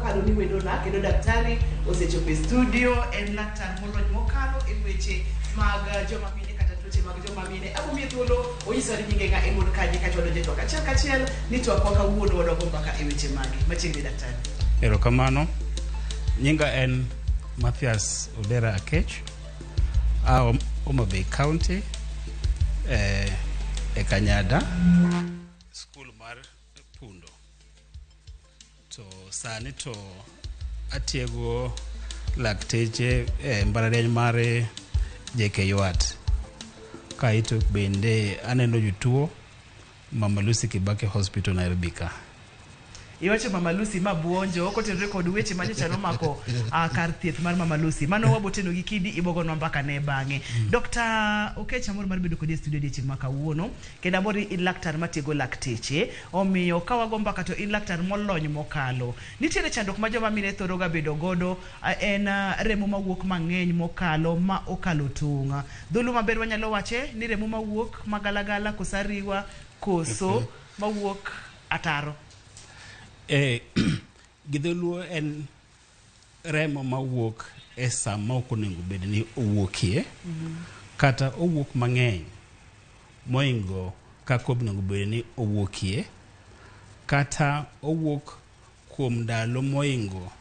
mokalo ni wendona kendo daktari osechopo e studio en laktar molony mokalo e weche mag joma mine kata tuoche mag joma mine. Abomiye thuolo onyisowa ni nyinge ng'a en wuon kanye kaeto wadonjo e twak achiel kachiel ni twakwa kawuono wadwa mbaka e weche mage. Machiegni daktari. Erokamano. Nyinga en Mathias Odera Akech. A Homa Bay County e Kanyada, skul mar Pundo. To sani to atiego lakteche e mbalariany mar JKUAT. Kaeto bende aneno jotuo Mama Lucy Kibaki Hospital Nairobi ka. Iwacho Mama Lucy ma buonjo kotenore kod weche ma nyocha nomako kar thieth mar Mama Lucy. Mano waboteno gi kidi ibogonwa mbaka ne bang'e. Dr. Okech amor mar bedo kodi e studio odiochieng' ma kawuono kendo amor ni in laktar matiego lakteche omiyo ka wago mbaka to in laktar molony mokalo. Nitiere chandruok ma joma mine thoro ga bedo godo en remo mawuok mang'eny mokalo ma okalo tong'. Dholuo maber wanyalo wache ni remo mawuok magalagala koso ariwa koso mawuok ataro. Gi dholuo en remo mawuok e sa ma ok onego bed ni owuokie kata owuok mang'eny moingo kaka onego bed ni owuokie kata owuok kuom ndalo moingo